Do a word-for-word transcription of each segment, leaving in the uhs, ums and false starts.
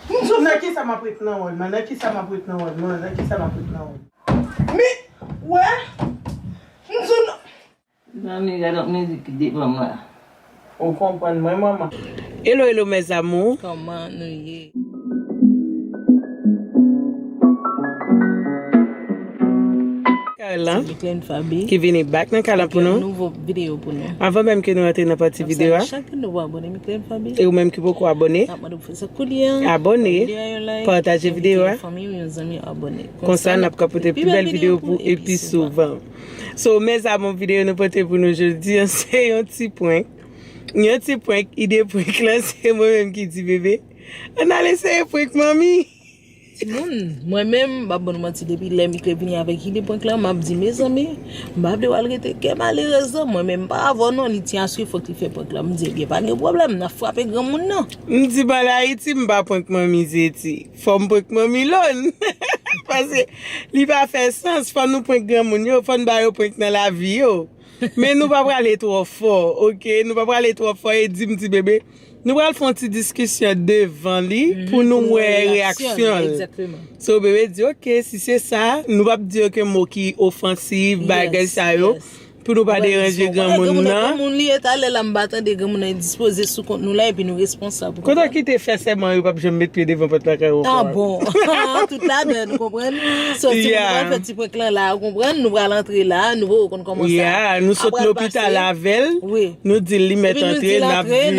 Nan kisa m ap ret nan wòl mwen? Nan kisa m ap ret nan wòl mwen? Nan kisa m ap ret nan wòl? Men, wè, m di w non. Zanmi, gade yon mizik ki devan mwen. Ou konprann mwen, manman. Hello, hello, mes amours. Kòman nou ye? Kay la, Micklene Faby ki vini back nan kay la pou nou. Yon nouvo videyo pou nou. Avan menm ke nou antre nan pati videyo a, chak yon nouvo abone Micklene Faby. E ou menm ki poko abone, n ap mande w fè sa koulye a. Abone, pataje videyo a. Fanmi w, yon zanmi abone. Konsa n ap ka pote pi bèl videyo pou ou e pi souvan. So, mes amours, videyo nou pote pou nou jodi a, se yon ti prank. Yon ti prank, ide prank lan, se mwen menm ki di bebe, ann al eseye prank manmi. Timoun, mwen menm, m p ap ban nou manti, depi lè Micklene vini avèk ide prank lan, m ap di, mezanmi, m pa vle w al rete kè malerèz lan, mwen menm, m pa avè w non, li ti aswif, fòk li fè prank lan. M di, ebyen, pa gen pwoblèm, n ap frape granmoun nan. M di, m al Ayiti, m pa prank manmi Zeti. Fò m prank manmi Lòn. Paske li pa fè sans, fò nou prank granmoun yo, fò n ba yo prank nan lavi yo. Men nou pa prale twò fò, oke? Nou pa prale twò fò e di m ti bebe. Nou pral fè yon ti diskisyon devan li pou nou wè reyaksyon l. So bebe di, oke, si se sa, nou p ap di okenn mo ki ofansiv, bagay sa yo. Pou nou pa deranje granmoun nan. Granmoun li ye, talè la m pa tande granmoun nan dispoze sou kont nou la epi nou responsab. Kote w kite fè sèman yo p ap janm met pye devan pòt lakay ou ankò. Ah bon. Tout ladan, nou konprann. So, si nou pral fè ti prank lan la, ou konprann, nou pral antre la, nou poko konn kòman sa. Yeah, nou sot lopital avè l. Wi. Nou di l li mèt antre, n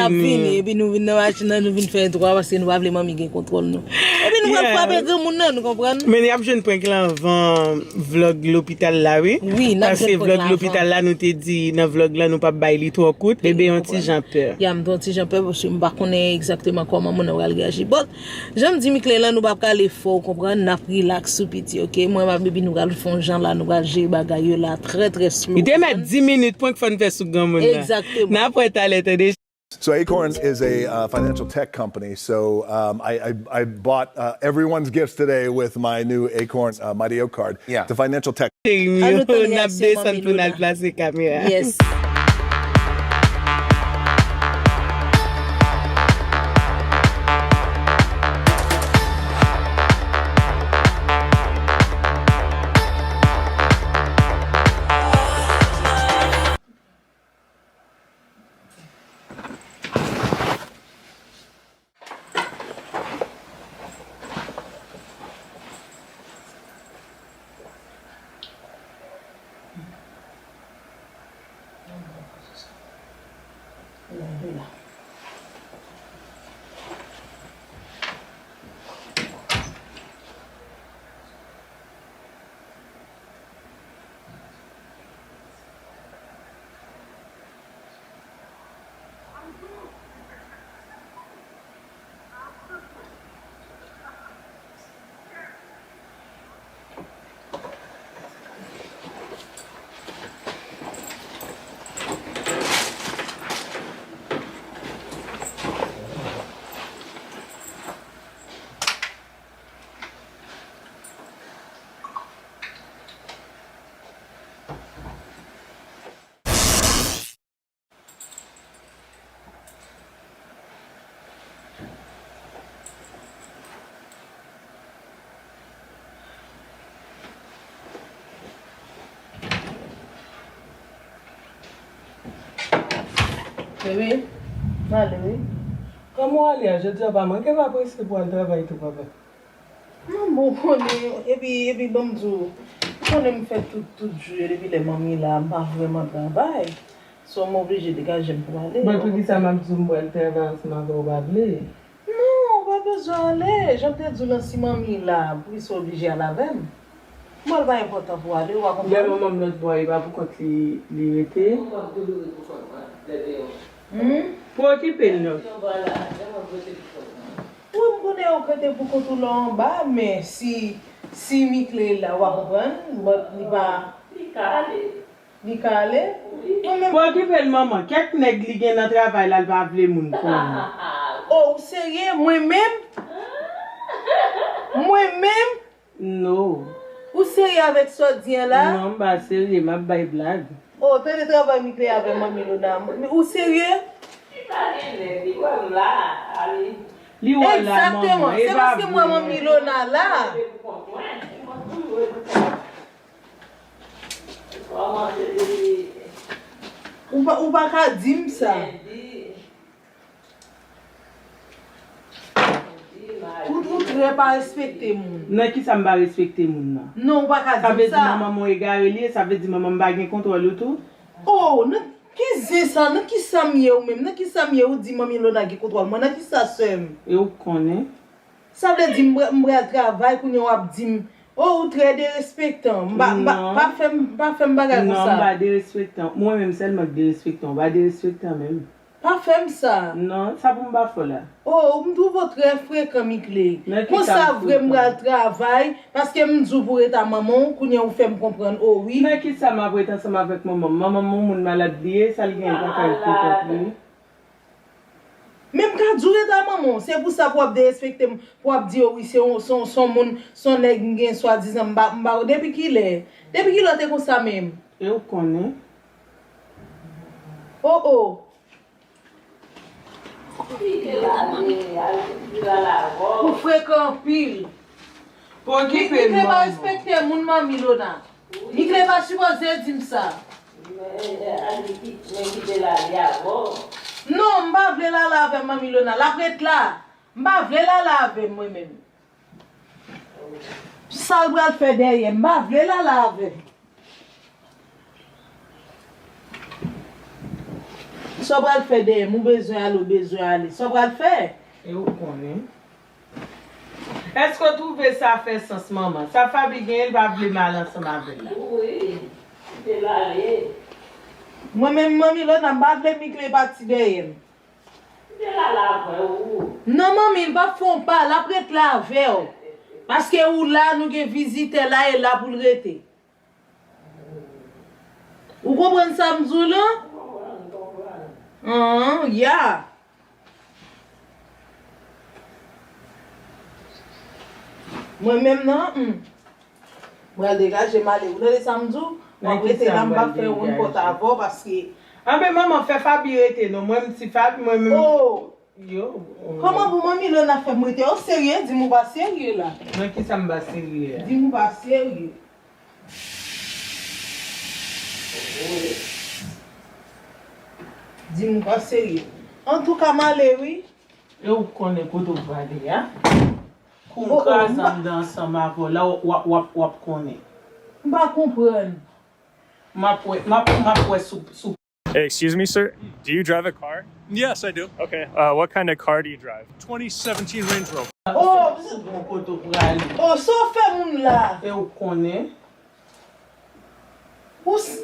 ap vini. Epi nou vin nan machin nan, nou vin fè entwo a, paske nou pa vle manmi gen kontwòl nou. Epi nou pral frape granmoun nan, nou konprann. Men y ap jwenn prank lan anvan vlòg lopital la, wi. Wi, n ap jwenn prank lan anvan. Paske vlòg lopital la, nou te di nan vlòg lan, nou p ap bay li twò kout. Bebe yon ti jan pè. Ya, m t yon ti jan pè, paske m pa konnen egzakteman kòman moun nan pral reyaji. But, jan m di Micklene lan, nou p ap prale fò, ou konprann, n ap rilaks sou piti, oke? Mwen, ma baby, nou pral fè yon jan la, nou pral jere bagay yo la, trè, trè slow. Li te mèt dis minit prank fò n fè sou granmoun nan. Egzakteman. N ap wè talè, tande. So Acorn is a uh, financial tech company. So um, I, I, I bought uh, everyone's gifts today with my new Acorn uh, Mighty O card. Yeah. It's a financial tech. Ann nou tann reyaksyon manmi Lola. N ap desann pou n al plase kamera. Yes. Bebe, m ale wi. Kòman w ale a? Jodi a pa manke pa prese pou w al travay tou, papa. Non, bon, ou konnen, epi, epi, ban m di w, ou konnen m fè tout, tout jou yo depi lè manmi la, m pa vrèman travay. So, m oblije degaje m pou ale. Bon, poukisa m ap di w m pral travay ansanm avè w, ou pa vle? Non, ou pa bezwen ale. Jan m te di w lan, si manmi la, poukisa w oblije al avè m? Bon, l pa enpòtan pou w ale, ou pa konprann? Lè manman m lòt bò a, e pa poukont li, li rete. Poukont li rete poukont mwen, lè deyò. Hmm? Pou okipe l, non. Wi, m konnen ou rete pou kont ou la anba, men si, si Micklene la, w a konprann, but li pa. Li ka ale. Li ka ale? Wi. Mwen menm. Pou okipe l, manman. Kèk nèg li gen nan travay la, l pa vle moun konnen. Oh, ou serye? Mwen menm? Mwen menm? No. Ou serye avèk sa w di an la? Non, m pa serye, m ap bay blag. Oh, tande travay Micklene avè manmi Lona. Ou serye? Li pa gen nèg, li wè m la, a li. Li wè w la, manman. Egzakteman. Se paske m wè manmi Lona la. Ou pa, ou pa ka di m sa. Ou, ou trè pa respekte moun. Nan ki sa m pa respekte moun nan? Non, ou pa ka di m sa. Sa vle di manman m yon egare li ye, sa vle di manman m pa gen kontwòl ou tou? Oh, nan ki zen sa, nan ki sa m ye ou menm? Nan ki sa m ye ou di manmi Lona gen kontwòl mwen? Nan ki sa sè m? E ou konnen? Sa vle di m pral, m pral travay kounye a w ap di m, oh, ou trè derespektan. M pa, m pa, pa fè m, pa fè m bagay konsa. Non, m pa derespektan. Mwen menm sèlman k derespektan. Ou pa derespektan menm. Pa fè m sa. Non, sa pou m pa fè w la. Oh, m twouve w trè frekan, Mickley. Konsa vre m pral travay, paske m di w pou w ret a manman w, kounye a ou fè m konprann, oh wi. Nan ki sa m ap ret ansanm avèk manman m? Manman m yon moun malad li ye, sa l genyen pa ka ret pou kont li. Men m ka di w ret a manman w, se pou sa pou w ap derespekte m, pou w ap di, oh wi, se yon, se yon, se yon moun, se yon nèg m gen swadizan m pa, m pa, depi kilè? Depi kilè w te konsa menm? E ou konnen. Oh, oh. Ou frekan anpil. Pa okipe l, manman. Mickley pa respekte moun, manmi Lona. Mickley pa sipoze di m sa. Non, m pa vle l ale avè m, manmi Lona. L ap ret la. M pa vle l ale avè m, mwen menm. Sa l pral fè dèyè m, m pa vle l ale avè m. Sa w pral fè dèyè m, ou bezwen ale, ou bezwen ale. Sa w pral fè? E ou konnen. Èske w twouve sa fè sans, manman? Sa Faby genyen, l pa vle m al ansanm avè l la. Wi, kite l ale. Mwen menm, manmi Lona, m pa vle Mickley pati dèyè m. Non, manmi, l p ap fè yon pa, l ap ret la avè w. Paske ou la, nou gen vizitè la, e la pou l rete. Ou konprann sa m di w lan? An, ya. Mwen menm nan, hmm. Mwen al degaje m ale. Ou tande sa m di w? W ap rete la, m p ap fè woun pòt avè w paske. Anben, manman, fè Faby rete non. Mwen, m ti Faby, mwen menm. Oh! Yo, oh. Kòman pou manmi Lona fè m rete? Ou serye? Di m ou pa serye la. Nan ki sa m pa serye a? Di m ou pa serye. Di m ou pa serye. Antouka, m ale wi. E ou konnen kote w prale a? Kou m kraze anndan ansanm avè w la, w ap, w ap, w ap konnen. M pa konprann. M ap wè, m ap, m ap wè sou, sou. Hey, excuse me, sir. Do you drive a car? Yes, I do. Okay. Uh, what kind of car do you drive? Twenty seventeen Range Rover. Oh, sou bon kote w prale. Oh, sa w fè moun la? E ou konnen. Ou s-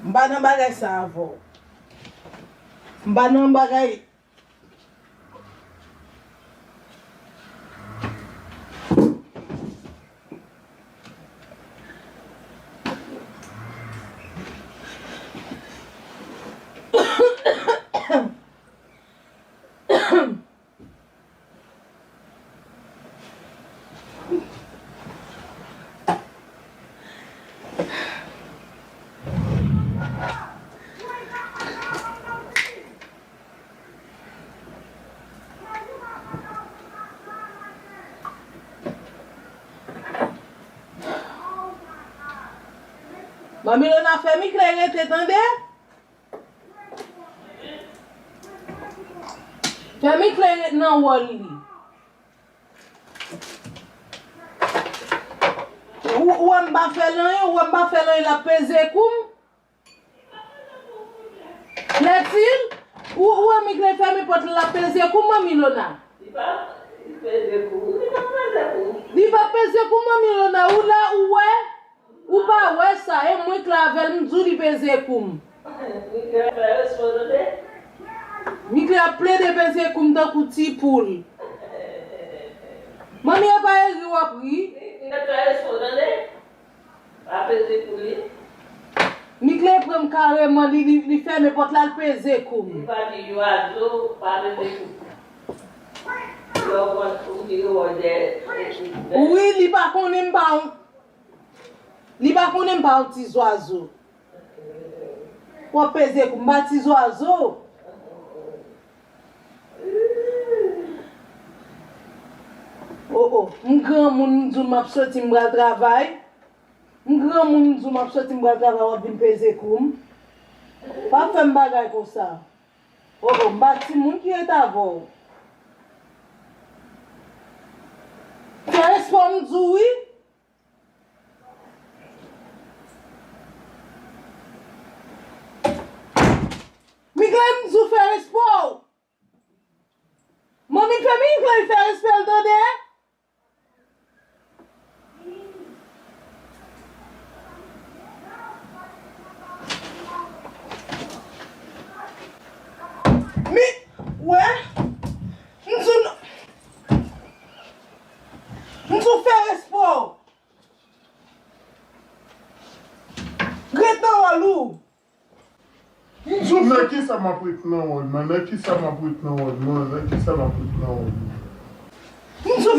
M pa nan bagay sa avè w. M pa nan bagay. Manmi Lona, fè Mickley rete, tande? Fè Mickley ret nan wòl li. Ou, ou wè m pa fè l anyen, ou wè m pa fè l anyen, l ap peze kou m. Klètil, Manmi Claire fèmen pòt la, l ap peze kou manmi Lona. Li pa, li peze kou. Li pa peze kou. Li pa peze kou manmi Lona. Ou la, ou wè? Ou pa wè sa? E mwen k la avè l, m di w li peze kou m. Li fè, fè respè w tande. Mickley ap plede peze kou m tankou ti poul. Manmi, e pa e ri w ap ri. Li fè respè w tande. Pa peze kou li. Mickley pran m kareman, li, li, li fèmen pòt la, l peze kou m. Li pa di zwazo, pa peze kou. Lè w konn ou di yo wè dèyè. Wi, li pa konnen m pa yon, li pa konnen m pa yon ti zwazo. W ap peze kou m, m pa ti zwazo. O, o, m granmoun, m di w m ap soti, m pral travay. M granmoun, m di w m ap soti, m pral travay, w ap vin peze kou m. Pa fè m bagay konsa. O, o, m pa timoun ki ret avè w. Fè respè w, m di w wi. Mickley, m di w fè respè w. Manmi fè Mickley fè respè l tande. Mi, wè, m di w, m di w fè respè w. Ret nan wòl ou. Nan kisa m ap ret nan wòl mwen? Nan kisa m ap ret nan wòl mwen? Nan kisa m ap ret nan wòl mwen?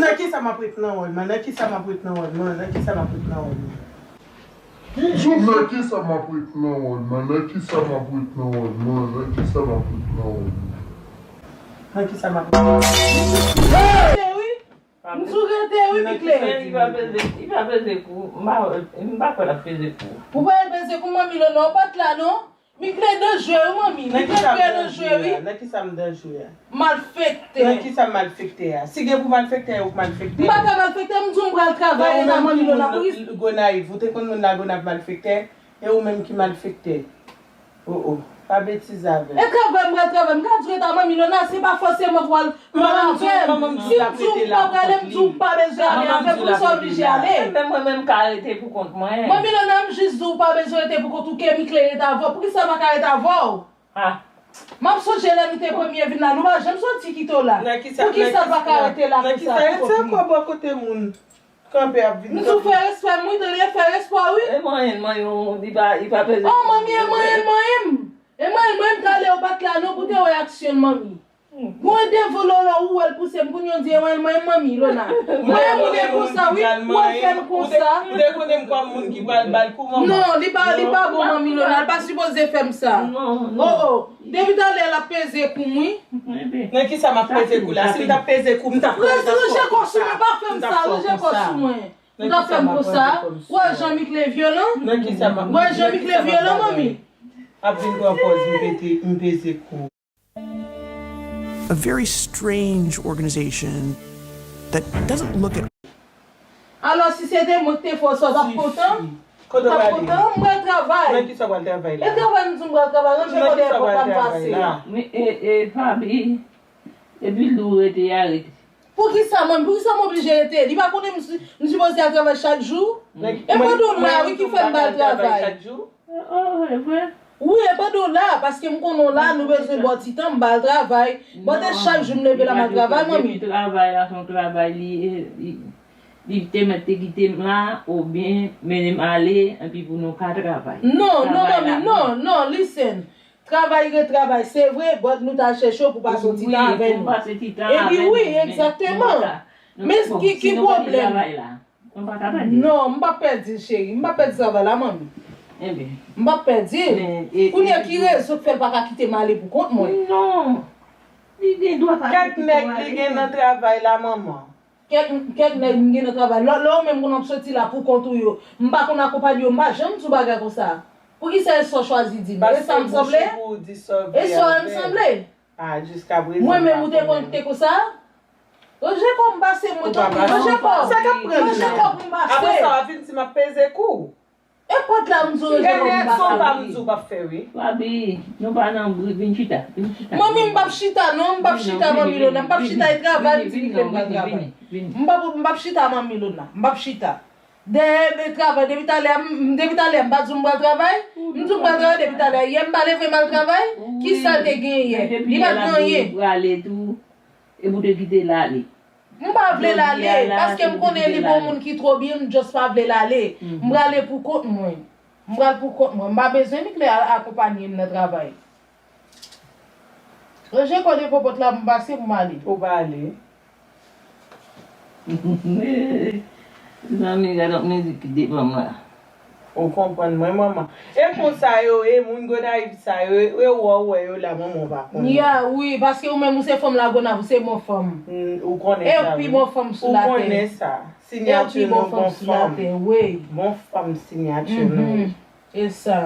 Nan kisa m ap ret nan wòl mwen? Nan kisa m ap ret nan wòl mwen? Nan kisa m ap ret nan wòl mwen? Nan kisa m ap ret nan wòl mwen? Nan kisa m ap ret nan wòl mwen? Nan kisa m ap ret nan wòl mwen? Nan kisa m ap ret nan wòl mwen? Hey! M sou rete wi, Mickley. Li pa peze, li pa peze kou. M pa, m pa kwè l ap peze kou. Ou pa peze kou, manmi Lona, ou pa t la non. Mickley danjere wi, manmi. Mickley trè danjere wi. Nan kisa m danjere a? Malfektè. Nan kisa m malfektè a? Si gen pou malfektè, ou k malfektè. M pa ka malfektè, m di w m pral travay la, manmi Lona. Pou ki Gonayiv, ou te konn moun Lagonav malfektè? E ou menm ki malfektè. O, o, pa betize avè m. E travay m pral travay, m ka di w rete a manmi Lona, se pa fòseman pou al pale avè m. Si m di w m pa prale, m di w m pa bezwen ale avè m, pou sa oblije ale. Menm mwen menm m ka rete pou kont mwen. Manmi Lona, m jis di w pa bezwen rete pou kont ou, ke Mickley rete avè w. Poukisa l pa ka rete avè w? M ap sonje lè nou te premye vin la, nou pa janm soti kite w la. Poukisa l pa ka rete la konsa pou kont li? Nan kisa l ret sa ankò bò kote moun? Kanpe ap vin kanpe. M di w fè respè m wi, tande, fè respè w wi. E manyen l manyen w, li pa, li pa peze. Oh, manmi, e manyen l manyen m. E manyen l manyen m, talè ou pa t la non pou te wè aksyon l, manmi. Gon de vololo ou wè l pouse m, kounye a w di e manyen l manyen m, manmi, Lona. Manyen moun e konsa wi, ou wè l fè m konsa. Ou te konnen m kòm moun ki pral ba l kou, manman? Non, li pa, li pa bon, manmi Lona, l pa sipoze fè m sa. Oh, oh. Depi talè l ap peze kou m wi. Nan kisa m ap peze kou la? Si m t ap peze kou, m t ap fè w konsa. Ranje kò sou mwen, pa fè m sa, ranje kò sou mwen. M t ap fè m konsa. Ou wè jan Mickley vyolan? Nan kisa m ap, ou wè jan Mickley vyolan, manmi? Ap vin pran pòz m pete, m peze kou. A very strange organization that doesn't look at Alò, si se te mwen ki te fè w sa, w t ap kontan? Ou t ap kontan? M pral travay. Nan kisa w pral travay la? E travay m di w m pral travay, ranje kò dèyè pòt la m pase. Men, e, e, Faby, epi lè w rete a, rete. Poukisa, manmi? Poukisa m oblije rete? Li pa konnen m si, m sipoze al travay chak jou? E pandan w la, wi, ki fè m pa al travay. Oh, oh, e vre? Wi, e pandan w la, paske m konnen w la, nou bezwen ba w ti tan, m ba l travay. Bon, te chak jou m leve la, m al travay, manmi. Depi travay la, se yon travay li ye, li, li te mèt te kite m la, oubyen mennen m ale, epi pou nou ka travay. Non, non, manmi, non, non, listen. Travay ret travay, se vre, but nou t al chèche w pou pase yon ti tan avè nou. Epi wi, egzakteman. Men ki, ki pwoblèm? Non, m p ap pèdi l, cheri. M p ap pèdi travay la, manmi. M p ap pèdi l. Kounye a, ki rezon k fè l pa ka kite m ale pou kont mwen? Non. Li gen dwa pa kite w ale. Kèk nèg li gen nan travay la, manman. Kèk, kèk nèg m gen nan travay. Lè, lè w menm konn ap soti la pou kont ou yo, m pa konn akonpanye w, m pa janm di w bagay konsa. Poukisa e sa w chwazi di m? E sa m sanble? E sa m sanble? Mwen menm ou te konn te konsa? Ranje kò m pase mwen, tanpri, ranje kò. Sa k ap pran l la? Ranje kò pou m pase. Apre sa, w ap vin di m ap peze kou. E pòt la m di w, Reje, kòm m pa sa. Son pa m di w p ap fè, wi. Faby, nou pa nan bri, vin chita, vin chita. Manmi, m p ap chita, non, m p ap chita, manmi Lona, m p ap chita, e travay m di m travay. M p ap, m p ap chita, manmi Lona, m p ap chita. Dèyè, e travay, depi talè, m, depi talè, m pa di w m pral travay, m di w m pral travay depi talè. Yè, m pa leve m al travay, kisa te gen yè? Li pa t gen anyen. Prale tou, e pou te kite l ale. M pa vle l ale, paske m konnen li pa yon moun ki twò byen, m just pa vle l ale. M prale pou kont mwen. M pral pou kont mwen. M pa bezwen Mickley a-, akonpanye m nan travay. Ranje kò devan pòt la pou m pase pou m ale. Ou pa ale. Zanmi, gade yon mizik ki devan m la. Ou konprann mwen, manman. E konsa yo ye, moun Gonayiv sa yo, e wè, wè yo la, manman, ou pa konnen. Ya, wi, paske ou menm, ou se fanm Lagonav, ou se bon fanm. Mm, ou konnen sa, wi. E pi bon fanm sou latè. Ou konnen sa. Sinyati nou bon fanm. Wi. Bon fanm sinyati nou. E sa.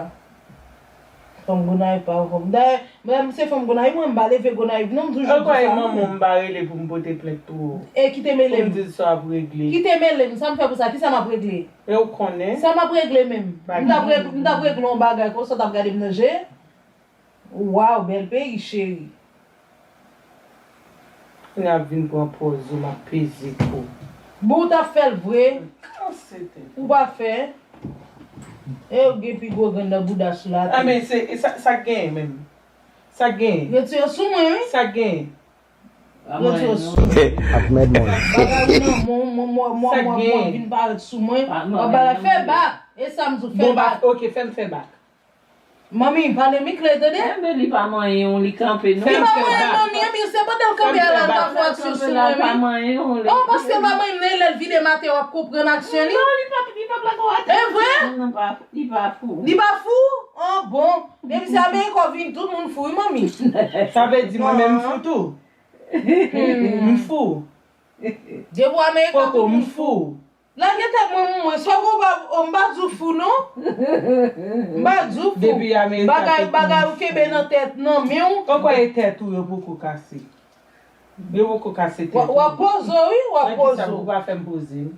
Fanm Gonayiv pa fanm. Dayè, mwen, m se fanm Gonayiv, mwen, m pa leve Gonayiv, non, m toujou di sa. Ankò, e manman m pa rele pou m pote plent pou ou. E kite mele m. Pou m di sa ap regle. Kite mele m, sa m fè pou sa, kisa m ap regle? E ou konnen. Sa m ap regle menm? M t ap regle, m t ap regle yon bagay konsa, w t ap gade m nan je. Waw, bèl peyi, cheri. Kounye a ap vin pran pòz ou, m ap peze kou. Bon, w t ap fè l vre. Ou pa fè. E ou gen pi gwo grenn nan bouda sou latè. A, men se, e sa, sa k genyen menm? Sa k genyen? Retire sou mwen, wi. Sa k genyen? Retire sou mwen. Ap mèd mwen. Bagay ou nan mwen, mwen, mwen, mwen, mwen, mwen vin parèt sou mwen. W ap bagay, fè bak. E sa m di w, fè bak. Bon, bak, ok, fè m fè bak. Manmi, pale Mickley, tande? Enben, li pa manyen w, li kanpe, non. Li pa manyen, manmi, anmye, se pandan l kanpe a la, l ka fè aksyon sou mwen, wi. Oh, paske l pa manyen m, nan lè l vide maten, w ap konprann aksyon li. Non, li pa, li pa plago atè. E vre? Non, non, pa, li pa fou. Li pa fou? Oh, bon. Depi se Amerik w vin, tout moun fou, wi, manmi. Sa vle di mwen menm m fou tou? M fou. Depi w Amerik, tout moun fou. Lage tèt mwen pou mwen, sa w pa, oh, m pa di w fou, non. M pa di w fou. Depi Amerik, bagay, bagay ou kenbe nan tèt, nan men w. Ankò e tèt ou yo poko kase. Yo poko kase tèt ou. W ap poze w, wi, w ap poze w. Nan kisa ou pa fè m poze m?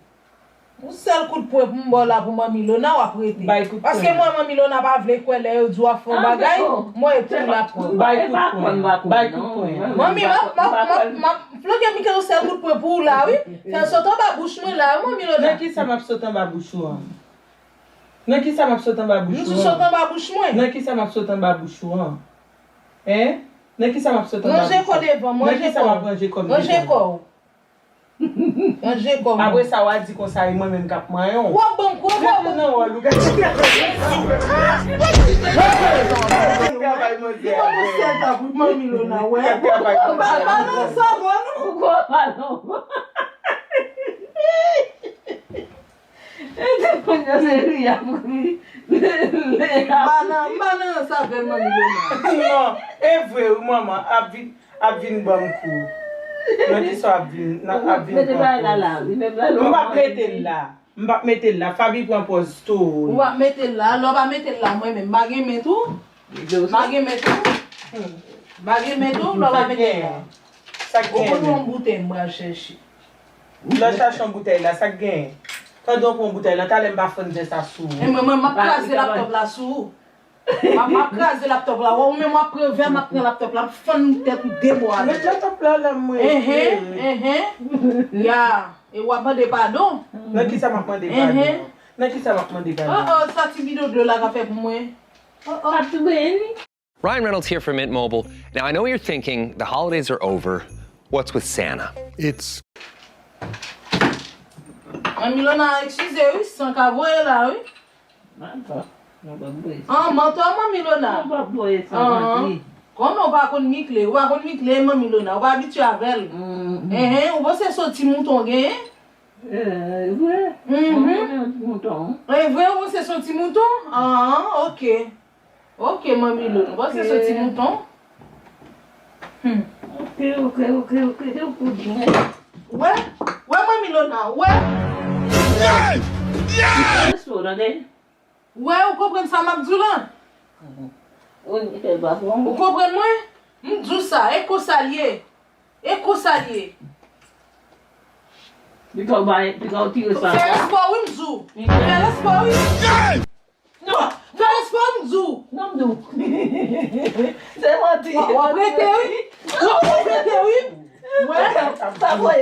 Yon sèl kout pwen pou m ba w la pou Manmi Lona, w ap rete. Bay kout pwen. Paske mwen, Manmi Lona pa vle kwè lè yo di w ap fè yon bagay, mwen epi l ap kwè. Bay kout pwen. Bay kout pwen. Manmi, m ap, m ap, m ap, m ap Flanke Mickley yon sèl kout pwen pou ou la, wi. Fè l sot anba bouch mwen la, wi, Manmi Lona. Nan kisa m ap sot anba bouch ou an? Nan kisa m ap sot anba bouch ou an? M di sot anba bouch mwen. Nan kisa m ap sot anba bouch ou an? Hein? Nan kisa m ap sot anba bouch ou an? Ranje kò devan m, ranje kò w. Nan kisa m ap ranje kò m devan ou? Ranje kò m. Apre sa, w a di konsa, e mwen menm k ap manyen w. W ap ban m kò, w ap ban m kò. Rete nan wòl ou, gade. Travay manzè a. Li pa pou sèt ap wi, Manmi Lona, wè. Travay manzè a. Ba, ba nan sa, bon, non. Ou gwo pa non. E te konn yo se ri ap ri. Ba nan, ba nan sa, bèl Manmi Lona. Non, e vre, wi, manman, ap vin, ap vin ban m kou. Nan kisa w ap vin, nan, ap vin pran pòz? M p ap mete l la. M p ap mete l la. Faby pran pòz tou. Ou p ap mete l la. Lè w pa mete l la, mwen menm, m pa gen men tou. M pa gen men tou. M pa gen men tou, lè w pa mete l la. Sa k gen? Ou kote yon boutèy m pral chèche? Lè w chache yon boutèy la, sa k gen? Pandan w pran boutèy la, talè m pa fann vè sa sou ou. E mwen, mwen, m ap kraze laptòp la sou ou. M ap, m ap kraze laptòp la. Ou menm w ap pran vè, m ap pran laptòp la, m ap fann tèt ou de bò avè l. Met laptòp la la, mwen. Enhen, enhen. Ya. E w ap mande padon. Nan kisa m ap mande padon? Enhen. Nan kisa m ap mande padon? Oh, oh, sa ti bidon dlo la ka fè pou mwen? Oh, oh. Ap tou benyen li. Ryan Reynolds here from Mint Mobile. Now, I know what you're thinking, the holidays are over. What's with Santa? It's Manmi Lona, eskize wi, san ka voye la wi. Mantò, nou p ap voye san. An, mantò, Manmi Lona. Nou p ap voye san, manti. Kòman ou pa konn Mickley? Ou pa konn Mickley, Manmi Lona. Ou pa abitye avè l. Enhen, ou panse se yon ti mouton w genyen? E vre. Mwen konnen yon ti mouton. E vre, ou panse se yon ti mouton? An, ok. Ok, Manmi Lona. Ou panse se yon ti mouton? Hmm. Ok, ok, ok, ok. Se ou pou di mwen. Wè, wè, Manmi Lona, wè. Yes! Yes! Wè, ou konprann sa m ap di w lan? Ou konprann mwen? M di w sa, e konsa l ye. E konsa l ye. Pito w bay, pito w tire sa. Fè respè w wi, m di w. Fè respè w wi. Fè respè m di w. Non, m di w. Se manti. W ap rete, wi. W ap rete, wi. Wè, wè,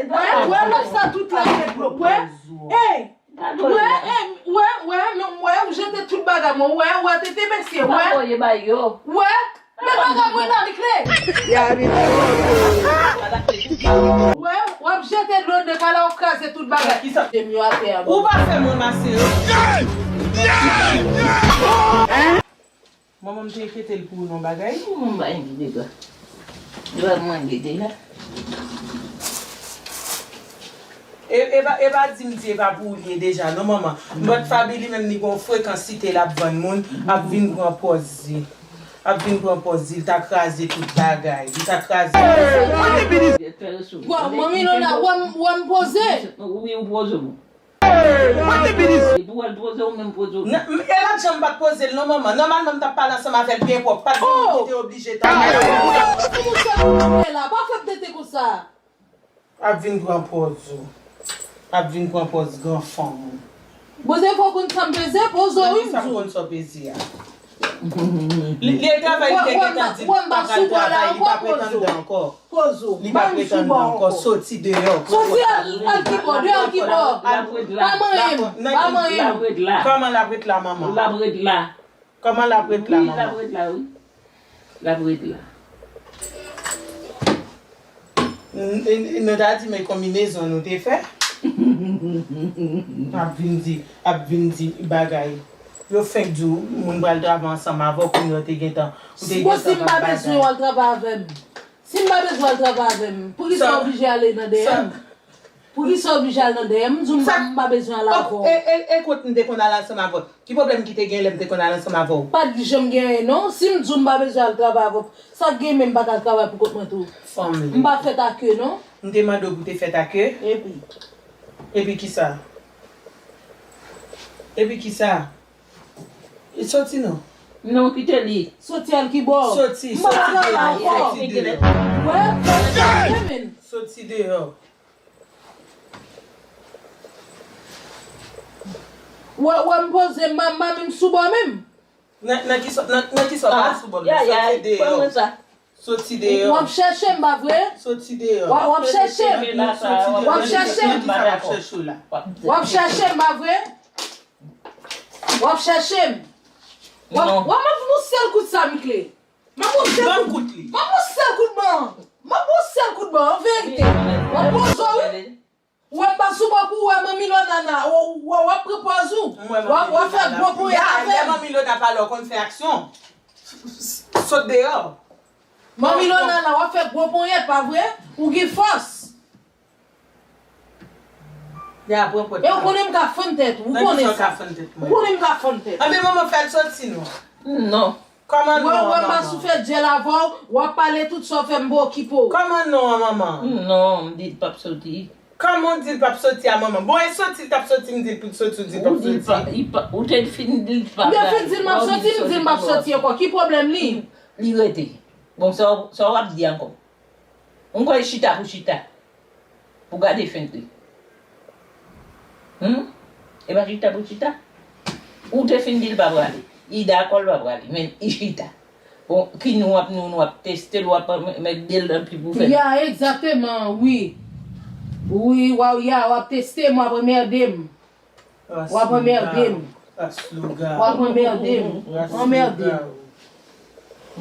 wè, lòt sa tout la met blòk. Wè, ey, wè, ey, wè, wè, men wè, ou jete tout bagay mwen. Wè, wè, tete mesye, wè. Wè, men bagay mwen nan li kle. Wè, w ap jete dlo de kala, w ap kraze tout bagay. Kisa? Jem yo atè a. Ou pa fè m ranmase yo. Manman m te enkyete l pou yon bagay. Manman m pa enkyete dwa. Dwa mwen enkyete la. E, e pa, e pa di m di e pa pou ou l ye deja, non, manman. But Faby li menm li gon frekansite l ap vann moun, ap vin pran pòz li. Ap vin pran pòz li, l ta kraze tout bagay. Li ta kraze. Bon, manmi Lona, w wè m, w wè m poze? Wi, ou poze, bon. Epi w al poze ou menm poze w. Nan, m, e lòt jan m pa t poze l non, manman. Nòmalman, m t ap pale ansanm avè l byen pwòp. Pa t di m ki te oblije ta. Ou se pou mwen la. Pa fè m tete konsa. Ap vin pran pòz ou. Ap vin pran pòz gran fanm ou. Bon, se fò konn sa m peze, poze w, wi, m di w. Nan ki sa m konn sa w peze a? Li, li travay, li te gentan di l pa pral travay, li pa pretann dan ankò. Poze w. Li pa pretann dan ankò, soti deyò. Soti al, al kibò, deyò kibò. Pa manyen m, pa manyen m. Kòman l ap ret la, manman? L ap ret la. Kòman l ap ret la, manman? Wi, l ap ret la, wi. L ap ret la. N, n, nou ta di, men konbinezon nou te fè. Ap vin di, ap vin di bagay. Yo fenk di w, moun pral travay ansanm avè w, kounye a w te gentan, ou te gentan ap bagay. Bon, si m pa bezwen w al travay avè m, si m pa bezwen w al travay avè m, poukisa w oblije ale nan dèyè m? Poukisa w oblije al nan dèyè m? M di w m pa, m pa bezwen al avè w. E, e, e kot m te konn al ansanm avè w? Ki pwoblèm ki te gen lè m te konn al ansanm avè w? Pa t janm gen anyen non. Si m di w m pa bezwen al travay avè w, sa k gen men m pa ka al travay pou kont mwen tou? Fanm li. M pa fèt a ke non. M te mande w pou te fèt a ke? Epi? Epi kisa? Epi kisa? E soti non. Non, kite li. Soti al kibò? Soti, soti deyò, soti deyò. Wè, fè l chanje men. Soti deyò. Wè, wè m poze, m pa, m pa menm sou bò menm. Nan, nan kisa, nan, nan kisa w pa sou bò menm? Soti deyò. Soti deyò. W ap chèche m, pa vre? Soti deyò. W ap, w ap chèche m. W ap chèche m. Nan kisa w ap chèche w la? W ap chèche m, pa vre? W ap chèche m. W ap, w ap, m ap yon sèl kout sa, Mickley. M ap yon sèl kout. M ap yon sèl kout ban. M ap yon sèl kout ban, an verite. W ap poze w, wi. Ou wè m pa sou bò pou ou wè Manmi Lona nan, w, w, w ap pran pòz ou. W ap, w ap fè gwo ponyèt avè m. Lè Manmi Lona pale, w konn fè aksyon. Sot deyò. Manmi Lona nan, w ap fè gwo ponyèt, pa vre? Ou gen fòs. E ou konnen m ka fann tèt ou, ou konnen sa. Ou konnen m ka fann tèt. Anben manman fè l soti non. Non. Kòman non, manman? Wè, wè, m pa sou fè dyèl avè w, w ap pale tout sa w fè m pa okipe w. Kòman non an, manman? Non, m di l p ap soti. Kòman w di l p ap soti a, manman? Bon, e soti l t ap soti, m di l pou l soti, ou di l p ap soti. Ou te fin di l pa pral. M te fin di l m ap soti, m di l m p ap soti ankò. Ki pwoblèm li? Li rete. Bon, sa w, sa w ap di ankò? M kwè chita pou chita. Pou gade fent li. Hum? E pa chita pou chita. Ou te fin di l pa prale. Li dakò l pa prale. Men li chita. Bon, ki nou ap, nou, nou ap teste l, w ap mèt de l nan pi pou fè. Ya, egzakteman, wi. Wi, w a, ya, w ap teste m, w ap anmède m. W ap anmède m. W ap anmède m. Anmède m.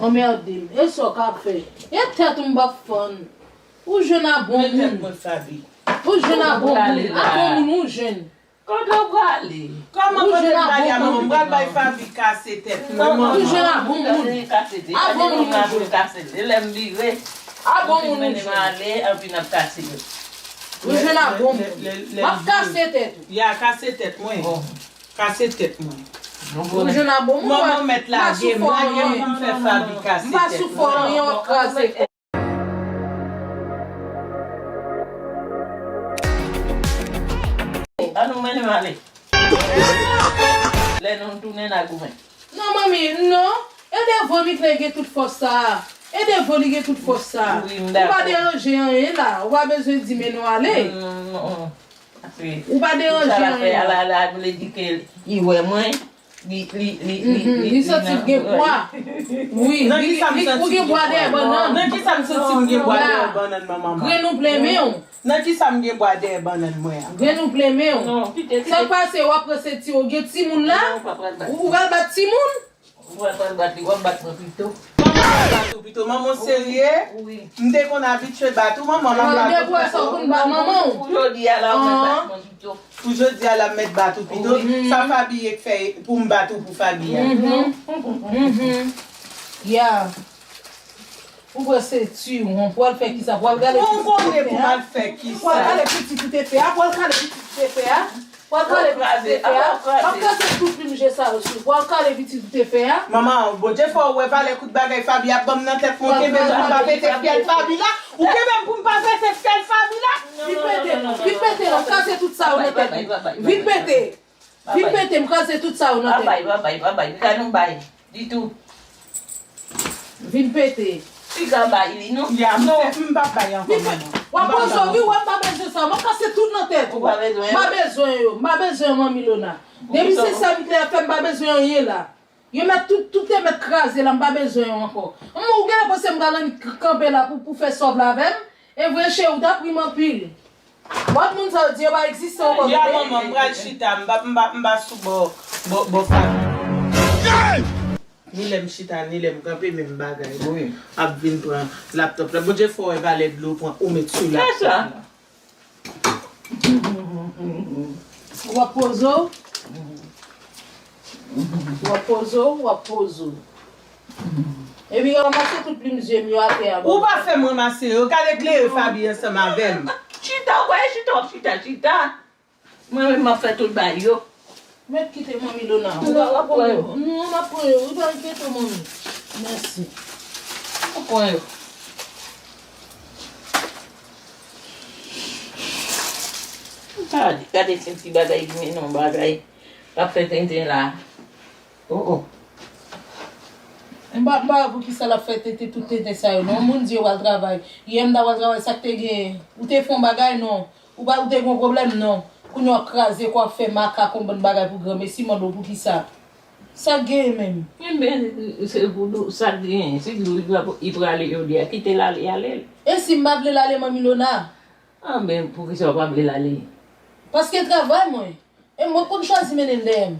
Anmède m. E sa w ka fè? E tèt ou m p ap fann. Ou jwenn a bon moun. Ou jwenn a bon moun. A bon moun ou jwenn. Kote w prale? Kòman kote m prale a, manman? M pral bay Faby kase tèt mwen, manman. Ou jwenn a bon moun. A bon moun ou jwenn. Lè m vire. A bon moun ou jwenn. Anpi n ap kase yo. Ou jwenn a bon moun. M ap kase tèt ou. Ya, kase tèt mwen. Kase tèt mwen. Ou jwenn a bon moun. Manman mèt lage m, lage m pou m fè Faby kase tèt mwen. M pa sou fò anyen, w ap kraze. Ann nou mennen m ale. Lè nou tounen n a goumen. Non, manmi, non. E devan Mickley gen tout fòs sa a. E devan li gen tout fòs sa a. Ou pa deranje anyen la. Ou pa bezwen di men nou ale. Ou pa deranje anyen la. Ala, ala, vle di ke li wè mwen. Li, li, li, li, Mhm, li, li li santi nan l gen bwa. Wi, Nan li, ki sa m li, santi ou m gen gen bwa bwa? dèyè bannann. Nan ki sa m santi m gen bwa Ya. dèyè bannann, manman? Grenn ou plen men w. Nan ki sa m gen bwa dèyè bannann mwen an? Grenn ou plen men w. Non, kite, kite. Sa k pase, w ap pran senti w gen timoun la? Non, ou pa pral bat. Ou, ou pral bat timoun? Ou pral, pral bat li, w ap bat mwen pito. Manman, m bat ou pito. Manman, w serye? Wi. M te konn abitye bat ou, manman, m ap bat ou pito. Depi w wè sa, w konn bat manman w? Pou jodi a la, w mèt bat mwen pito. Pou jodi a la, m mèt bat ou pito. Wi. Sa Fabi ye k fè pou m bat ou pou Fabi a? Mhm. Mhm. Ya. Ou pran senti w, w pral fè kisa? W pral gade pitit ou te fè a? Ou konnen pou m al fè kisa? W pral gade pitit ou te fè a? W pral gade pitit ou te fè a? W pral gade pitit ou te fè a? W ap kase tout plim je sa yo sou. W pral gade pitit ou te fè a? Manman, Bondye fè w wè valè kout bagay Fabi ap ban m nan tèt mwen. Ou kenbe m pou m pa pete fyèl Fabi la? Ou kenbe m pou m pa pete fyèl Fabi la? Vin pete non, vin pete non, m kase tout sa yo nan tèt ou. Vin pete. Vin pete, m kraze tout sa yo nan tèt ou. Pa bay, pa bay, pa bay. Pika nou bay. Ditou. Vin pete. Pika bay li, non? Ya, m, non. M p ap bay ankò, manman. W ap poze w, wi, w ap pa bezwen sa. M ap kase tout nan tèt ou. Ou pa bezwen yo? M pa bezwen yo. M pa bezwen yo, manmi Lona. Depi se sa Miklè ap fè, m pa bezwen anyen la. Yo mèt tout, tout te mèt kraze la, m pa bezwen yo ankò. M, ou genlè panse m pral annik k-, kanpe la pou, pou fè sòv la avè m? E vre, cheri, w t ap ri m anpil. Lòt moun sa yo di yo pa egziste ankò. Ya, manman, m pral chita, m pa, m pa, m pa sou bò, bò, bò Fabi. Ni lè m chita, ni lè m kanpe, menm bagay la ap vin pran laptòp la. Bondye fè w wè valè dlo w pran, ou met sou laptòp la. W ap poze w? W ap poze w, w ap poze w. Epi ranmase tout plim zye m yo atè a. Ou pa fè m ranmase yo, gade klere Fabi ansanm avè m. Chita, w pa chita, w ap chita, chita. Mwen menm m ap fè tout bagay yo. Mèt kite manmi Lona. Non, w ap pran yo. Non, m ap pran yo. Ou pa enkyete w, manmi. Mèsi. W ap pran yo. Gade, gade se ti bagay ki mennen yon bagay. L ap fè tenten la. Oh, oh. M pa, m pa wè poukisa l ap fè tenten, tout tenten sa yo, non. Moun di yo pral travay. Yè m ta pral travay, sa k te genyen? Ou te fè yon bagay, non. Ou pa, ou te gen yon pwoblèm, non. Kounye a w ap kraze kò, w ap fè makak, yon bann bagay pou granmesi, mande w poukisa. Sa k genyen menm? Enben, se pou dou, sa k genyen. Si dou li pra-, li prale jodi a, kite l ale, ale l. E si m pa vle l ale, manmi Lona? Anben, poukisa w pa vle l ale? Paske travay mwen. E mwen konn chwazi mennen l dèyè m.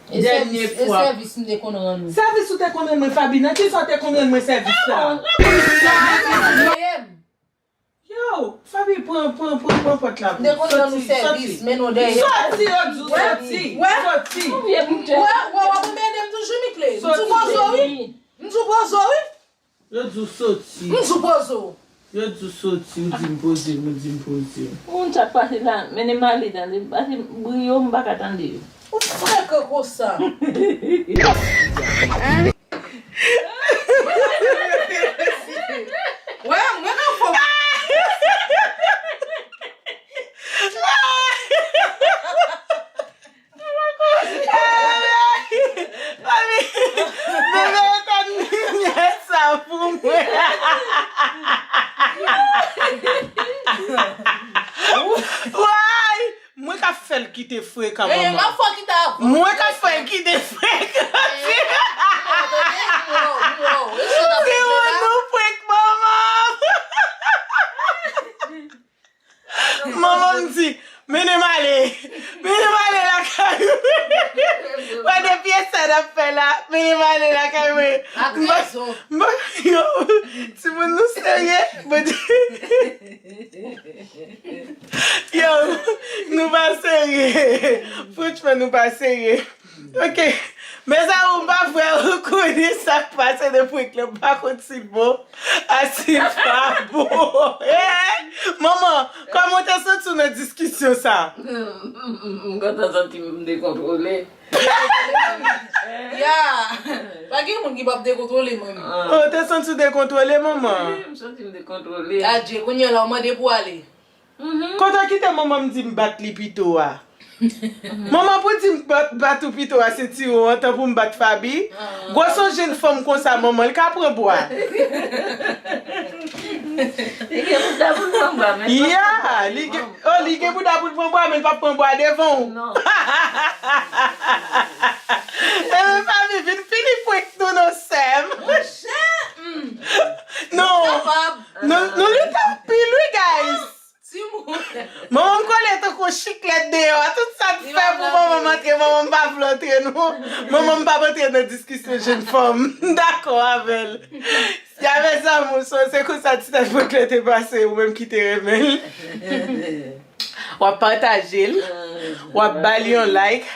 E Dènye sèvis, e fwa. Sèvis m te konn rann ou. Sèvis ou te konn rann mwen, Fabi? Nan kisa w te konn rann mwen sèvis sa? Dèyè m. Yo, Fabi, pran, pran, pran, pran pòt la pou m te konn rann ou sèvis, mennen w dèyè. Soti, yo di w soti. Wè? Soti. Wè, wè, w ap ede m toujou, Miklè. M sou poze w, wi. M sou poze w, wi. Yo di w soti. M sou poze w. Yo di w soti, ou di m poze m, ou di m poze m. Ou konn sa k pase la, mennen m ale tande, pase bri yo, m pa ka tande yo. Ou frekan konsa. Wè, mwen nan fòm. Mami, bebe, etenn limyè sa pou mwen. Way! Mwen ka fè l kite frekan, manman. Mwen ka fè l kite frekan. Timoun nou prank manman. Manman m di, mennen m ale. Mennen m ale lakay ou. Wè de pye sa n ap fè la. Mennen m ale lakay mwen. Ak rezon. M pa, yo, timoun nou serye. Yo, nou pa serye. Franchman, nou pa serye. Ok. Mezanmi, m pa vre, ou konnen sa k pase nan prank lan, m pa konn si l bon a si l pa bon. Eh, manman, kòman w te santi w nan diskisyon sa a? M kontan santi m dekontwole. Ya! Pa gen moun ki p ap dekontwole, manmi. Ou te santi w dekontwole, manman? Wi, m santi m dekontwole. Adje, kounye a la, w mande pou ale. Kote w kite manman m di m bat li pito a? Manman pou di m bat, bat ou pito a se tire w antan pou m bat Fabi? Gwo son jenn fanm konsa, manman l ka pran bwa. Li gen bouda pou l pran bwa, men l p ap pran bwa. Ya, li gen, oh, li gen bouda pou l pran bwa, men l p ap pran bwa devan w. Non. Ebyen, fanmi, vin fini prank nou non, sè m. Monchè, hmm. Non. Nou kapab. Nou, nou lit anpil, wi, guys. Timoun. Manman m kole tankou chiklèt deyò a. Tout sa n fè pou manman m antre, manman m pa vle antre, non. Manman m p ap antre nan diskisyon jenn fanm. M dakò avè l. Ya, mes amours, so, se konsa ti tèt prank lan te pase, ou menm ki te renmen l. W ap pataje l, w ap ba l yon like,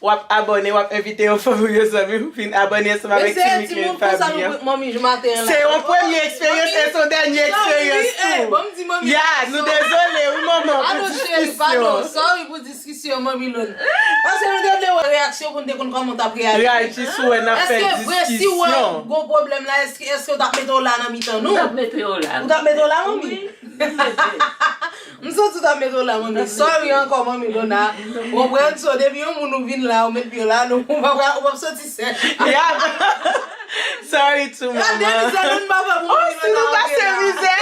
w ap abòne, w ap envite yon fanmi ou yon zanmi w vin abòne ansanm avèk Team Mickley and Faby an. Se yon premye eksperyans e se yon dènye eksperyans tou. Ya, nou dezole, wi, manman, pou diskisyon. Sorry pou diskisyon, manmi Lona. Paske nou te vle wè reyaksyon pou n te konn kòman w t ap reyaji. Reyaji si w wè n ap fè diskisyon. Èske vre, si w wè gon pwoblèm la, èske, èske w t ap mete w la nan mitan nou? M t ap mete w la. Ou t ap mete w la, manmi? Wi, m mete. M santi w t ap mete w la, manmi. Sorry ankò, manmi Lona. Ou konprann? So, depi yon moun ou vin la, ou met pye w la, nou, ou p ap, ou p ap soti sèch. Ya. Sorry too, manman. Gade mizè nou pa fè pou manmi Lona. Oh, si nou pase mizè.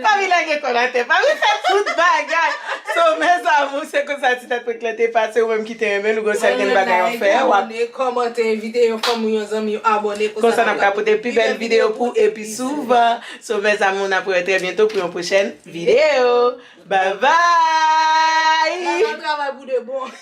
Faby lage kò l atè. Faby fè tout bagay. So, mes amours, se konsa ti tèt prank lan te pase, ou menm ki te renmen l, ou gon sèten bagay w ap fè, w ap abòne, kòmante, envite yon fanmi ou yon zanmi w abòne, konsa n ap ka pote pi bèl videyo pou ou e pi souvan. So, mes amours, n ap wè trè byento pou yon pwochèn videyo. Bye bye! N ap travay pou de bon.